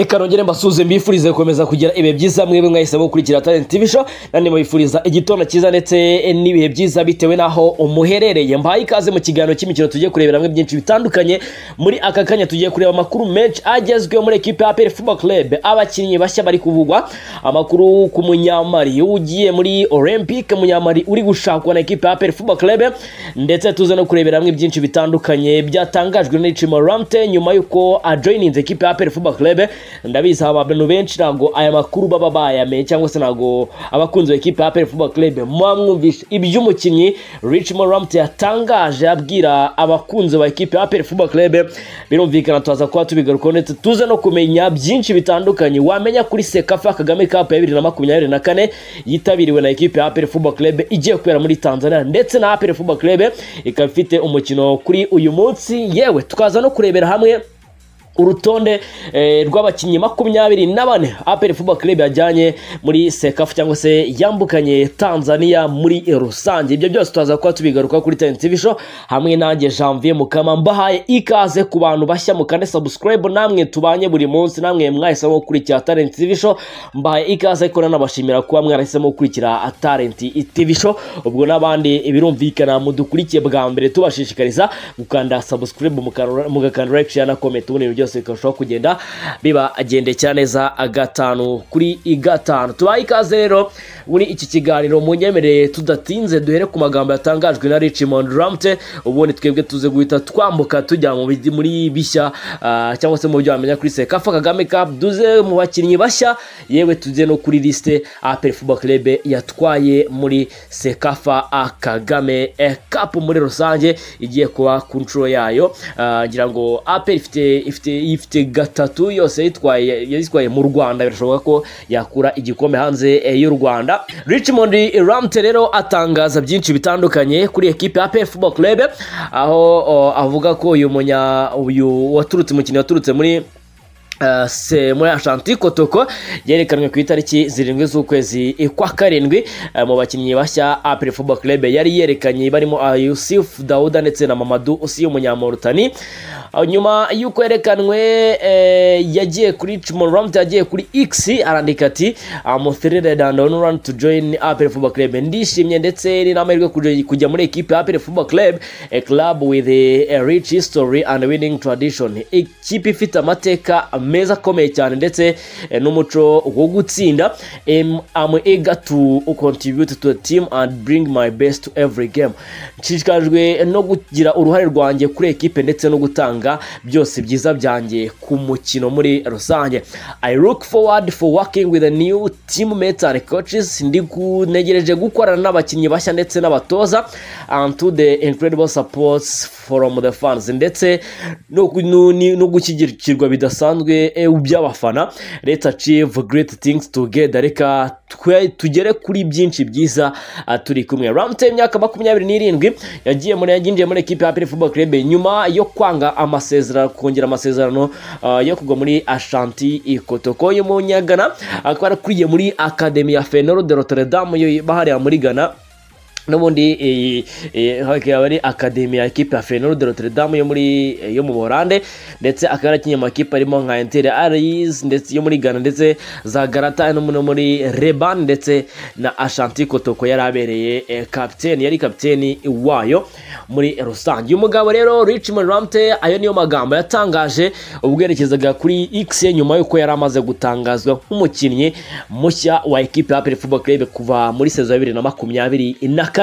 Reka nongere mbasuhuze, mbifurize gukomeza kugira ibihe byiza, mwebwe mwahisemo gukurikira Talent TV Show. Nandi mbifuriza igitondo cyiza ndetse n'ibihe byiza bitewe n'aho umuherereye. Mbahaye ikaze mu kiganiro cy'imikino. Tugiye kurebera hamwe byinshi bitandukanye muri aka kanya. Tugiye kureba amakuru menshi agezweho muri ekipe ya APR Football Club, abakinnyi bashya bari kuvugwa, amakuru ku Munyamari ugiye muri Olympique, Munyamari uri gushakwa na ekipe ya APR Football Club, ndetse tuze no kurebera hamwe byinshi bitandukanye byatangajwe na Richmond Lamptey nyuma y'uko ajoininze ekipe ya APR Football Club. Ndabizi abantu benshi ntabwo aya makuru baba bayamenye, cyangwa se ntabwo abakunzi b'ekipe ya APR Football Club muba mwumvishe iby'umukinnyi Richmond Lamptey yatangaje abwira abakunzi ba ekipe ya APR Football Club. Birumvikana tuza kuba tubigarukaho, ndetse tuze no kumenya byinshi bitandukanye wamenya kuri CECAFA Kagame Cup ya 2024 yitabiriwe na ekipe ya APR Football Club, igiye kubera muri Tanzania, ndetse na APR Football Club ikaba ifite umukino kuri uyu munsi. Yewe, tukaza no kurebera hamwe urutonde rw'abakinnyi 24 APR Football Club yajyanye muri CECAFA, cyangwa se yambukanye Tanzania muri rusange. Ibyo byose tuzaza kuba tubigaruka kuri Talent TV Show hamwe nanjye Janvier Mukama. Mbahaye ikaze. Ku bantu bashya, mukande subscribe. Namwe tubanye buri munsi, namwe mwahisemo gukurikira Talent TV Show, mbahaye ikaze, ariko nanabashimira kuba mwarahisemo gukurikira Talent TV Show. Ubwo n'abandi birumvikana mudukurikiye bwa mbere, tubashishikariza gukanda subscribe, mugakanda like, share na comment, ubundi ibintu byose bikarushaho kugenda bibagendekera neza gatanu kuri gatanu. Tubaye ikaze rero muri iki kiganiro. Munyemerere tudatinze duhere ku magambo yatangajwe na Richmond Lamptey, ubundi twebwe tuze guhita twambuka tujya muri bishya, cyangwa se mu byo wamenya kuri CECAFA Kagame Cup, duze mu bakinnyi bashya, yewe tuze no kuri liste APR Football Club yatwaye muri CECAFA Kagame Cup muri rusange igiye kuba ku nshuro yayo. Ngira ngo APR ifite gatatu yose yitwaye mu Rwanda, birashoboka ko yakura igikombe hanze y'u Rwanda. Richmond Lamptey rero atangaza byinshi bitandukanye kuri ekipe ya APR Football Club, aho avuga ko uyu waturutse, umukinnyi waturutse muri Ashanti Kotoko, yerekanwe ku itariki 7 z'ukwezi kwa karindwi, mu bakinnyi bashya APR Football Club yari yerekanye barimo Yusuf Dauda ndetse na Mamadou Sy Umunyamauritani. Nyuma y'uko yerekanwe, yagiye kuri Richmond Lamptey yagiye kuri X arandika ati: "I'm thrilled and honored to join APR Football Club." Ndishimye ndetse ni n'amahirwe kujya muri ekipe ya APR Football Club, a club with a rich history and winning tradition. Ikipe ifite amateka meza akomeye cyane ndetse n'umuco wo gutsinda. I'm eager to contribute to the team and bring my best to every game. Nshishikajwe no kugira uruhare rwanjye kuri ekipe ndetse no gutanga byose byiza byanjye ku mukino muri rusange. I look forward for working with the new teammates and coaches. Ndi kunegereje gukorana n'abakinnyi bashya ndetse n'abatoza, and to the incredible supports from the fans, ndetse no gushyigikirwa bidasanzwe by'abafana. Let's achieve great things together. Reka tugere kuri byinshi byiza turi kumwe. Lamptey, imyaka 27, yagiye muri yinjiye muri ekipe ya APR Football Club nyuma yo kwanga amasezerano, kongera amasezerano yo kugwa muri Ashanti Kotoko. Y'umunyagana akaba yarakuriye muri Academy ya Feyenoord de Rotterdam yo bahariya muri Ghana. N'ubundi akaba ari academy ya ekipe ya Feyenoord de Rotterdam yo mu Buholande, ndetse akaba yarakinnye mu makipe arimo nka Inter Allies ndetse yo muri Ghana, ndetse za Galata no muri Leban, ndetse na Ashanti Kotoko yari abereye captain, yari kapiteni wayo muri rusange. Uyu mugabo rero Richmond Lamptey, ayo niyo magambo yatangaje ubwo yerekezaga kuri X nyuma y'uko yari amaze gutangazwa nk'umukinnyi mushya wa ekipe ya APR Football Club kuva muri saison ya 2024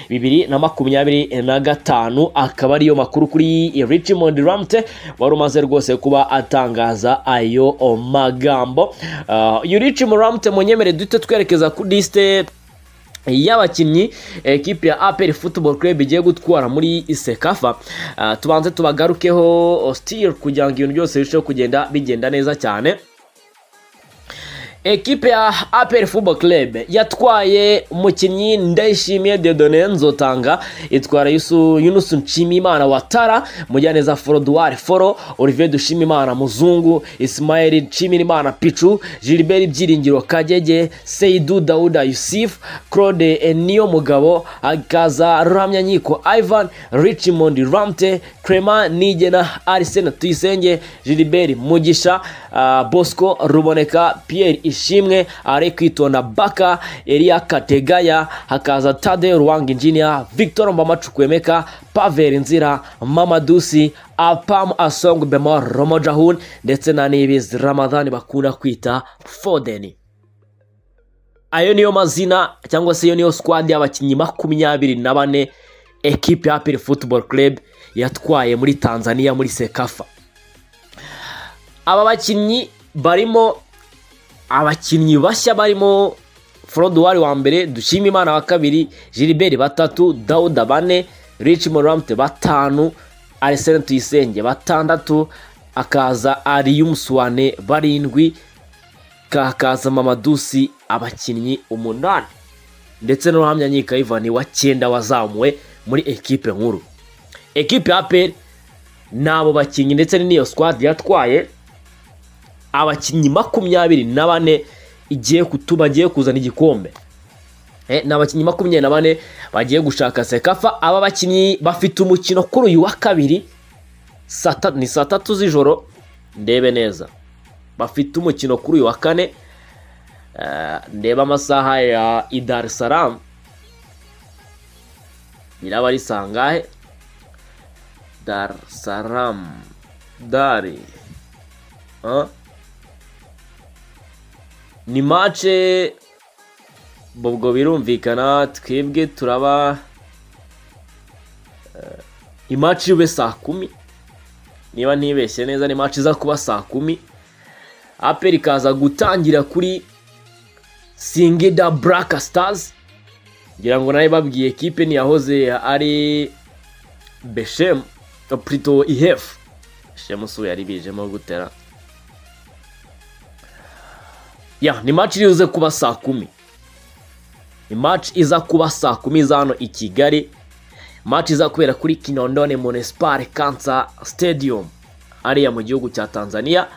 2025. Akaba ariyo makuru kuri Richmond Lamptey wari umaze rwose kuba atangaza ayo magambo. Uyu Richmond Lamptey, munyemere duhite twerekeza kuri liste y'abakinnyi ekipe ya APR Football Club igiye gutwara muri CECAFA. Tubanze tubagarukeho still kugira ngo ibintu byose birusheho kugenda bigenda neza cyane. Ekipe ya APR Football Club yatwaye umukinnyi Ndayishimiye Dieudonné Nzotanga, itwara Yunusu Nshimiyimana Watara, Mugiraneza Froduard Foro, Olivier Dushimimana Muzungu, Ismael Nshimirimana Pichu, Gilbert Byiringiro Kagege, Seydou Dauda Yusuf, Claude Niyomugabo, akaza Ruhamyanyiko Ivan, Richmond Ramte, Clement Nigena, Arsene Tuyisenge, Gilbert Mugisha, Bosco Ruboneka, Pierre Ishimwe, Are Kwitonda Baka, Elia Kategaya, hakaza Tade Ruwanga Engineer, Victor Mbamachukwemeka, Pavel Nzira, Mamadusi, Apam Asong Bemor Romojahun ndetse na Nibizi Ramadhani bakunda kwita Foden. Ayo niyo mazina cyangwa se iyo niyo squad y'abakinnyi 24 ekipe ya APR Football Club yatwaye muri Tanzania muri CECAFA. Aba bakinnyi barimo abakinnyi bashya barimo Froduard wa mbere, Dushimimana wa kabiri, Gilbert batatu, Dauda bane, Richmond Ramte batanu, Arsene Tuyisenge batandatu, akaza Aliyu Suwane barindwi, kakaza Mamadusi abakinnyi 8 ndetse no Ruhamyanyika Ivan wa 9 wazamuwe muri ekipe nkuru. Ekipe ya APR nabo bakinnyi ndetse n'iyo squad yatwaye abakinnyi 24 igiye kutuba giye kuzana igikombe. N'abakinnyi 24 bagiye gushaka CECAFA. Aba bakinnyi bafite umukino kuri uyu wa kabiri ni saa 3 z'ijoro, ndebe neza. Bafite umukino kuri uyu wa kane, ndeba amasaha ya Dar es Salaam biraba ari sangahe? Dar es Salaam dari ni match ubwo birumvikana twebwe turaba imatch yube saa 10 niba ntibeshye neza, ni match iza kuba saa 10. APR ikaza gutangira kuri Singida Black Stars. Ngira ngo naye babwiye ekipe ni yahoze ari Beshem plutôt IHF. Beshem so yari bijemo gutera. Ya ni match irize kuba saa 10. Ni match iza kuba saa 10 za hano i Kigali. Match iza kubera kuri Kinondoni Municipal Cancer Stadium ariya mu gihugu cya Tanzania.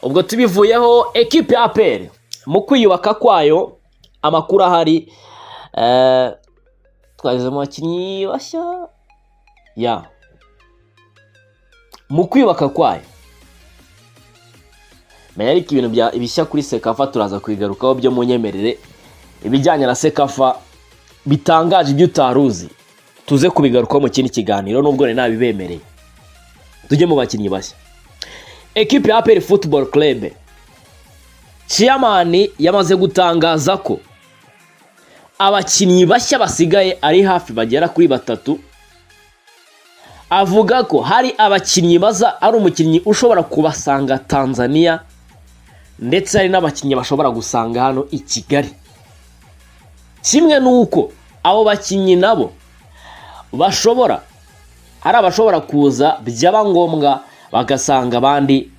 Ubwo tubivuyeho ekipe ya APR mu kwiyubaka kwayo amakuru ahari twageze mu bakinnyi bashya ya mu kwiyubaka kwayo. Menya ariko ibintu bya ibishya kuri CECAFA turaza kwigarukaho byo munyemerere, ibijyanye na CECAFA bitangaje ibyo utaruzi tuze kubigarukaho mu kindi kiganiro nubwo ne nabibemereye. Tujye mu bakinnyi bashya. Ekipe ya APR Football Club Chairman yamaze gutangaza ko abakinnyi bashya basigaye ari hafi bagera kuri 3. Avuga ko hari abakinnyi baza ari umukinnyi ushobora kubasanga Tanzania ndetse hari n'abakinnyi bashobora gusanga hano i Kigali. Kimwe nuko abo bakinnyi nabo bashobora hari abashobora kuza byaba ngombwa bagasanga abandi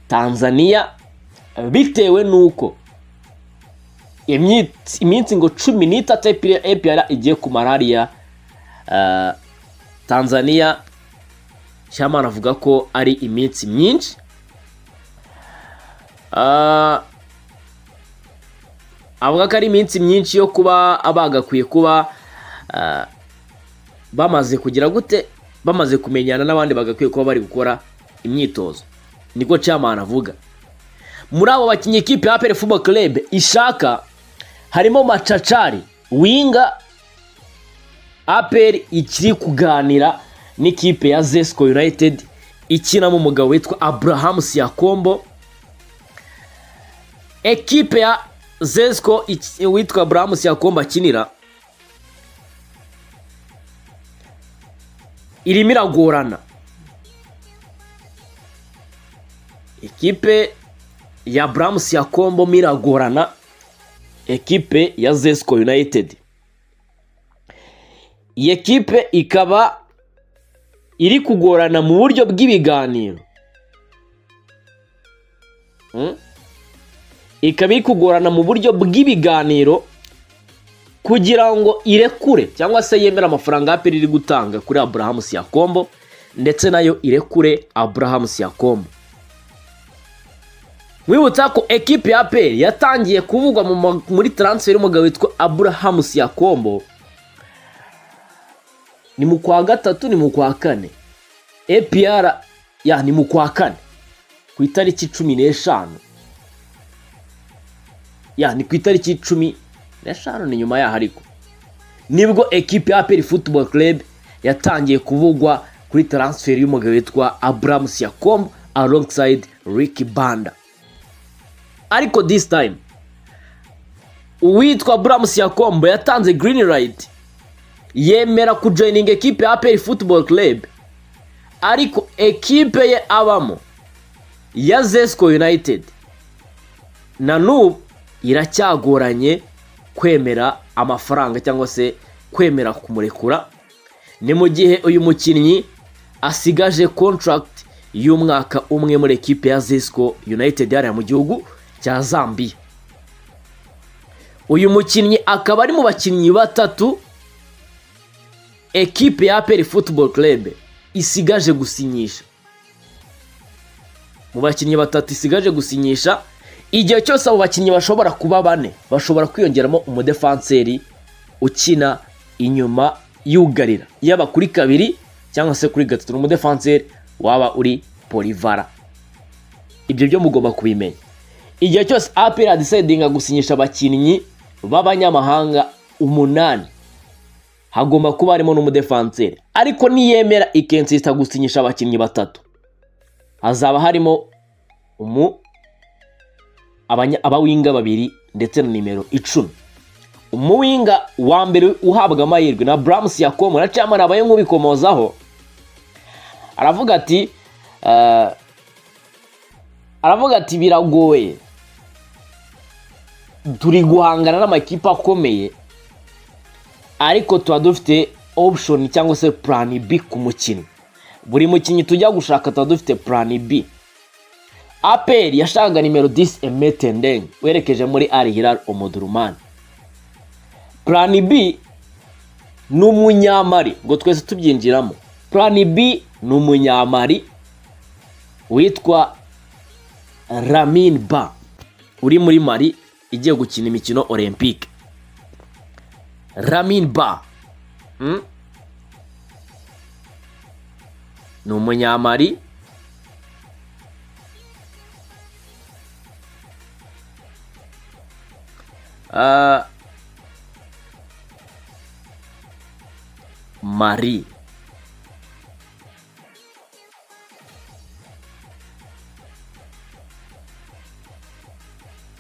Tanzania bitewe nuko iminsi ngo 13 APR igiye kumara hariya Tanzania. Chairman avuga ko ari iminsi myinshi. Avuga ko ari iminsi myinshi yo kuba abagakwiye kuba bamaze kugira gute, bamaze kumenyana n'abandi bagakwiye kuba bari gukora imyitozo. Niko Chairman avuga. Muri abo bakinnyi ekipe ya APR Football Club ishaka harimo Machachari winga APR ikiri kuganira n'ikipe ya Zesco United ikinamo umugabo witwa Abraham Siakombo. Ekipe ya Zesco witwa Abraham Siakombo akinira irimo iragorana. Ekipe ya Abraham Siakombo miragorana ekipe ya Zesco United. Iyi ekipe ikaba iri kugorana mu buryo bw'ibiganiro. ikaba iri kugorana mu buryo bw'ibiganiro kugira ngo irekure cyangwa se yemere amafaranga APR iri gutanga kuri Abraham Siakombo, ndetse nayo irekure Abraham Siakombo. Mwibutsa ko ekipe ya APR yatangiye kuvugwa muri transfer y'umugabo witwa Abraham Siakombo ni mu kwa gatatu, ni mu kwa kane, APR ya ni mu kwa kane ku itariki 15, ya ni ku itariki 15, ni nyuma yaho, ariko nibwo ekipe ya APR Football Club yatangiye kuvugwa kuri transfer y'umugabo witwa Abraham Siakombo alongside Ricky Banda. Ariko this time uwitwa Abraham Siakombo yatanze green light, yemera kujoininga ekipe ya APR Football Club, ariko ekipe ye abamo ya Zesco United na n'ubu iracyagoranye kwemera amafaranga cyangwa se kwemera kumurekura. Ni mu gihe uyu mukinnyi asigaje contract y'umwaka umwe muri ekipe ya Zesco United yari mu gihugu cya Zambia. Uyu mukinnyi akaba ari mu bakinnyi batatu ekipe ya APR Football Club isigaje gusinyisha. Mu bakinnyi batatu isigaje gusinyisha, igihe cyose abo bakinnyi bashobora kuba bane, bashobora kwiyongeramo umudefanseri ukina inyuma yugarira, yaba kuri kabiri cyangwa se kuri gatatu, umudefanseri waba uri Polivara. Ibyo byo mugomba kubimenya. Igihe cyose APR adecidinga gusinyisha abakinnyi b'abanyamahanga 8, hagomba kuba harimo n'umudefanseri. Ariko niyemera ikensista gusinyisha abakinnyi batatu, hazaba harimo abawinga babiri ndetse na nimero 10. Umuwinga wa mbere uhabwa amahirwe na Abraham Siakombo, na chairman abaye nk'ubikomozaho, aravuga ati biragoye, turi guhangana n'amakipe akomeye, ariko tuba dufite option cyangwa se plan B ku mukinnyi. Buri mukinnyi tujya gushaka tuba dufite plan B. APR yashakaga nimero 10 Emetendeng werekeje muri Al Hilal Omdurman. Plan B ni umunyamari, ngo twese tubyinjiramo. Plan B ni umunyamari witwa Ramin Ba uri muri Mali igiye gukina imikino Olympique. Ramin Ba ni umunyamari Mali.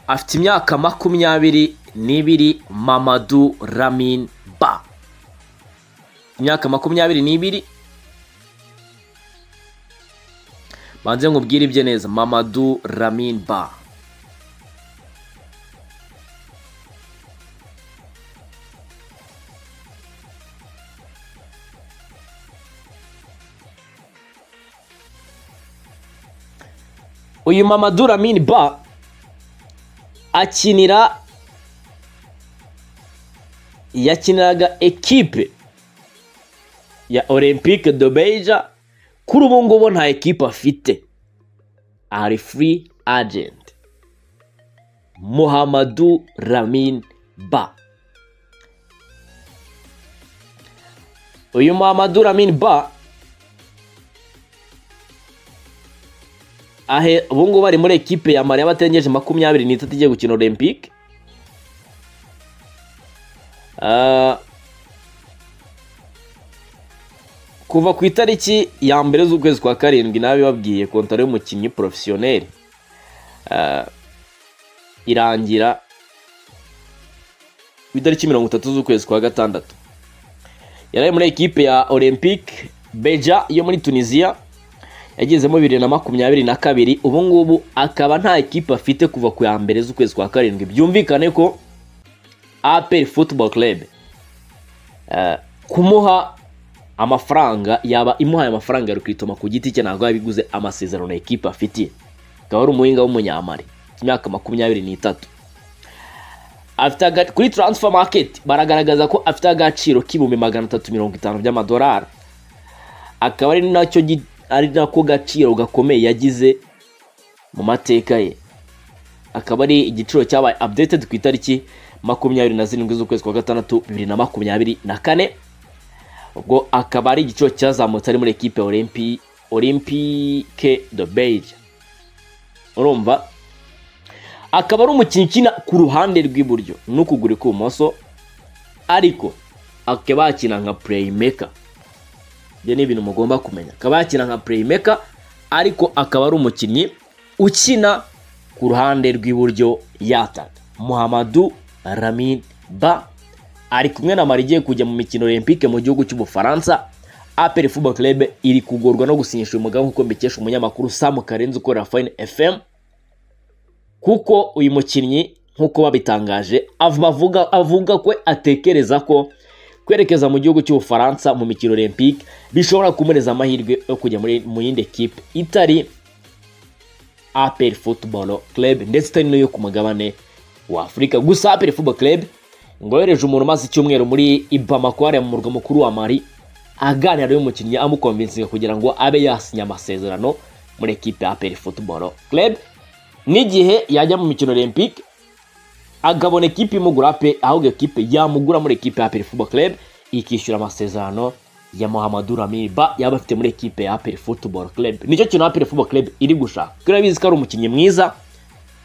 Afite imyaka 22, Mamadou Ramin Ba. Imyaka 22. Banze nkubwire ibye neza, Mamadou Ramin Ba. Uyu Mamadou Ramin Ba akinira, yakiniraga ekipe ya Olympique de Beja. Kuri ubu ngubu nta ekipe afite, ari free agent. Mamadou Ramin Ba. Uyu Mamadou Ramin Ba ahe ubu ngubu ari muri ekipe ya Mali y'abatengeje 23 igiye gukina Olympique. Kuva ku itariki ya mbere z'ukwezi kwa karindwi nabibabwiye, kontaro y'umukinnyi professionnel irangira ku itariki 30 z'ukwezi kwa gatandatu. Yari muri ekipe ya Olympique Beja yo muri Tunisia, yagezemo 2022. Ubu ngubu akaba nta ekipe afite kuva ku ya mbere z'ukwezi kwa karindwi. Byumvikane ko APR Football Club kumuha amafaranga, yaba imuhaye amafaranga ya Rukitoma ku giti cye, ntabwo yabiguze amasezerano na ekipe afitiye. Akaba ari umuhinga w'umunyamari. Afite imyaka 23. Afite kuri transfer market baragaragaza ko afite agaciro k'350,000 by'amadolari, akaba ari nacyo ari nako gaciro gakomeye yagize mu mateka ye. Akaba ari igiciro cyabaye updated ku itariki 27 z'ukwezi kwa gatandatu 2024. Ubwo akaba ari igiciro cyazamutse ari muri ekipe Olympique de Beige. Urumva akaba ari umukinnyi ukina ku ruhande rw'iburyo n'ukuguru kw'ibumoso, ariko akaba yakina nka playmaker. Ibyo ni ibintu mugomba kumenya. Akaba yakina nka playmaker, ariko akaba ari umukinnyi ukina ku ruhande rw'iburyo yataka. Muhammadu Lamine Ba ari kumwe na Mali igiye kujya mu mikino Olympique mu gihugu cy'Ubufaransa. APR Football Club iri kugorwa no gusinyisha uyu mugabo, nk'uko mbikesha umunyamakuru Sam Karenzi ukorera Fine FM, kuko uyu mukinnyi, nk'uko babitangaje, avuga ko atekereza ko kwerekeza mu gihugu cy'Ubufaransa mu mikino Olympique bishobora kumuhereza amahirwe yo kujya mu yindi ekipe itari APR Football Club, ndetse itari n'iyo ku mugabane wa Afurika. Gusa APR Football Club ngo yohereje umuntu umaze icyumweru muri Bamako, hariya mu murwa mukuru wa Mali, aganira n'uyu mukinnyi, amuconvincinga kugira ngo abe yasinya amasezerano muri ekipe ya APR Football Club. N'igihe yajya mu mikino Olympique agabona ekipe imugura pe, ahubwo ekipe yamugura muri ekipe ya APR Football Club ikishyura amasezerano ya Mohamadou Lamine Ba yaba afite muri ekipe ya APR Football Club. Nicyo kintu APR Football Club iri gushaka, kuko irabizi ko ari umukinnyi mwiza,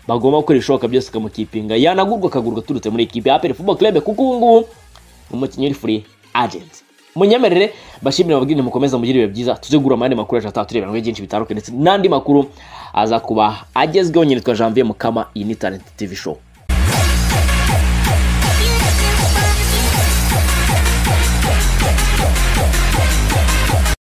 bagomba gukora ibishoboka byose ikamukeepinga, yanagurwa akagurwa aturutse muri ekipe ya APR Football Club, kuko ubu ngubu ni umukinnyi uri free agent. Munyemerere bashimire, babwire mukomeza mugire ibihe byiza. Tuze gura amandi makuru ejo ataha, turebera byinshi bitandukanye ndetse n'andi makuru aza kuba agezweho. Nyine twa Janvier Mukama, iyi ni Talent TV Show.